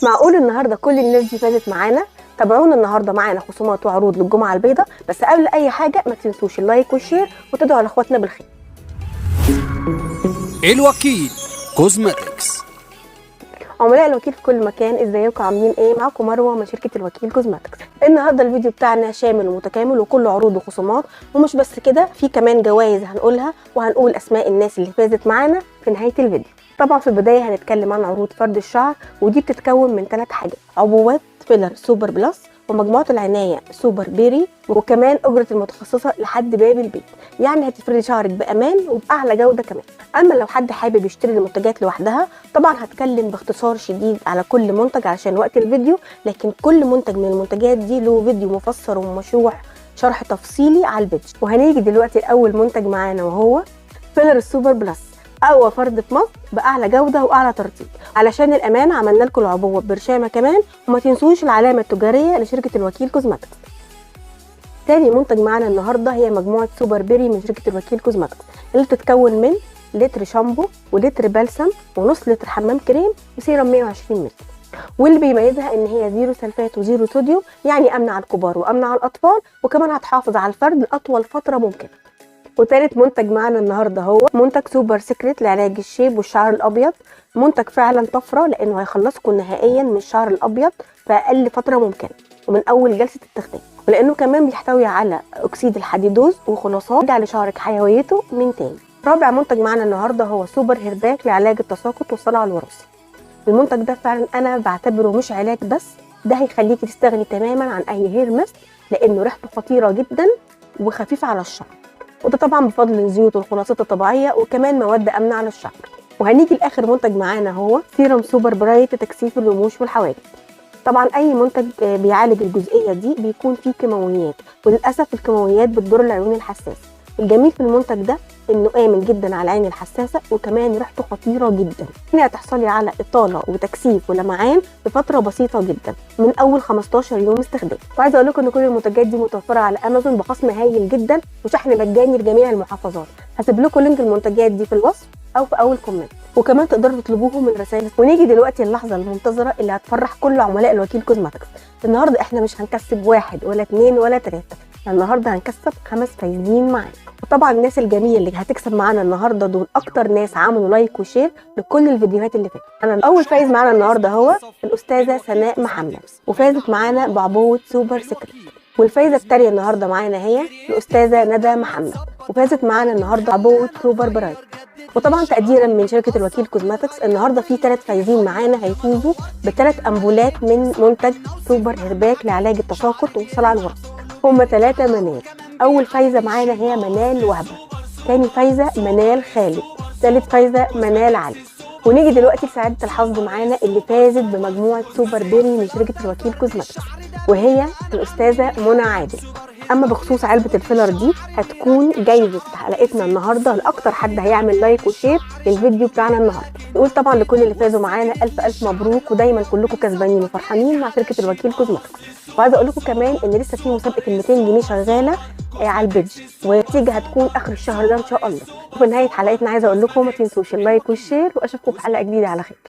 معقول النهارده كل الناس دي فازت معانا؟ تابعونا النهارده، معانا خصومات وعروض للجمعة البيضاء. بس قبل اي حاجة ما تنسوش ال like وال share وتدعوا لاخواتنا بالخير. الوكيل Cosmetics. عملاء الوكيل في كل مكان، ازيكم عاملين ايه؟ معاكم مروه من شركة الوكيل Cosmetics. النهارده الفيديو بتاعنا شامل ومتكامل وكله عروض وخصومات، ومش بس كده، في كمان جوائز هنقولها وهنقول اسماء الناس اللي فازت معانا في نهاية الفيديو. طبعا في البداية هنتكلم عن عروض فرد الشعر، ودي بتتكون من 3 حاجات: عبوات filler Super Plus، ومجموعة العناية Super Berry، وكمان اجره المتخصصة لحد باب البيت. يعني هتفردي شعرك بامان وباعلى جوده كمان. اما لو حد حابب يشتري المنتجات لوحدها، طبعا هتكلم باختصار شديد على كل منتج علشان وقت الفيديو، لكن كل منتج من المنتجات دي له فيديو مفسر ومشروح شرح تفصيلي على الفيديو. وهنيجي دلوقتي لاول منتج معانا وهو filler ال Super Plus، اقوى فرد في مصر باعلى جوده واعلى ترطيب. علشان الامان عملنا لكم العبوه برشامه كمان، وما تنسوش العلامة التجارية لشركة الوكيل Cosmetics. تاني منتج معانا النهارده هي مجموعة Super Berry من شركة الوكيل Cosmetics، اللي بتتكون من لتر شامبو ولتر بلسم ونص لتر حمام كريم وسيرم 120 مللي. واللي بيميزها ان هي zero sulfate و zero صوديوم، يعني امنه على الكبار وامنه على الاطفال، وكمان هتحافظ على الفرد لاطول فترة ممكنة. وتالت منتج معانا النهارده هو منتج Super Secret لعلاج الشيب والشعر الابيض. منتج فعلا طفرة، لانه هيخلصكم نهائيا من الشعر الابيض في اقل فترة ممكنة ومن اول جلسه استخدام، ولانه كمان بيحتوي على اكسيد الحديدوز وخلاصات يرجع لشعرك حيويته من تاني. رابع منتج معانا النهارده هو Super Hair Pack لعلاج التساقط والصلع الوراثي. المنتج ده فعلا انا بعتبره مش علاج بس، ده هيخليكي تستغني تماما عن اي hair mist، لانه ريحته خطيرة جدا وخفيفة على الشعر، وده طبعا بفضل الزيوت والخلاصات الطبيعية وكمان مواد امنه على الشعر. وهنيجي لاخر منتج معانا هو سيرم Super Bright لتكثيف الرموش والحواجب. طبعا اي منتج بيعالج الجزئية دي بيكون فيه كيماويات، وللاسف الكيماويات بتضر العيون الحساسة. الجميل في المنتج ده انه امن جدا على العين الحساسة، وكمان ريحته خطيرة جدا. يعني هتحصلي على اطاله وتكثيف ولمعان بفترة بسيطة جدا من اول 15 يوم استخدام. وعايزه اقول لكم ان كل المنتجات دي متوفرة على امازون بخصم هايل جدا وشحن مجاني لجميع المحافظات. هسيب لكم link المنتجات دي في الوصف او في اول comment، وكمان تقدروا تطلبوهم من رسائل. ونيجي دلوقتي اللحظة المنتظره اللي هتفرح كل عملاء الوكيل Cosmetics. النهارده احنا مش هنكسب 1 ولا 2 ولا 3، النهارده هنكسب 5 فايزين معانا. وطبعا الناس الجميلة اللي هتكسب معانا النهارده دول اكتر ناس عملوا like و share لكل الفيديوهات اللي فاتت. انا اول فايز معانا النهارده هو الاستاذة سناء محمد، وفازت معانا بعبوه Super Secret. والفايزه الثانية النهارده معانا هي الاستاذة ندى محمد، وفازت معانا النهارده عبوة Super Bright. وطبعا تقديرا من شركة الوكيل Cosmetics النهارده في 3 فايزين معانا هيفوزوا ب3 امبولات من منتج Super Hair Pack لعلاج التساقط والصلع الوراثي. هما 3 منال. اول فايزه معانا هي منال وهبه، ثاني فايزه منال خالد، ثالث فايزه منال علي. ونيجي دلوقتي لسعادة الحظ معانا اللي فازت بمجموعه Super Berry من شركة الوكيل Cosmetics، وهي الاستاذة منى عادل. اما بخصوص علبة ال filler دي هتكون جايزة حلقتنا النهارده لاكتر حد هيعمل like و share للفيديو بتاعنا النهارده. نقول طبعا لكل اللي فازوا معانا الف الف مبروك، ودايما كلكم كسبانين وفرحانين مع شركة الوكيل Cosmetics. وعايزه اقول لكم كمان ان لسه في مسابقة ال 200 جنيه شغالة على ال page، والنتيجة هتكون اخر الشهر ده ان شاء الله. وفي نهاية حلقتنا عايزه اقول لكم ما تنسوش ال like وال share، واشوفكم في حلقة جديدة على خير.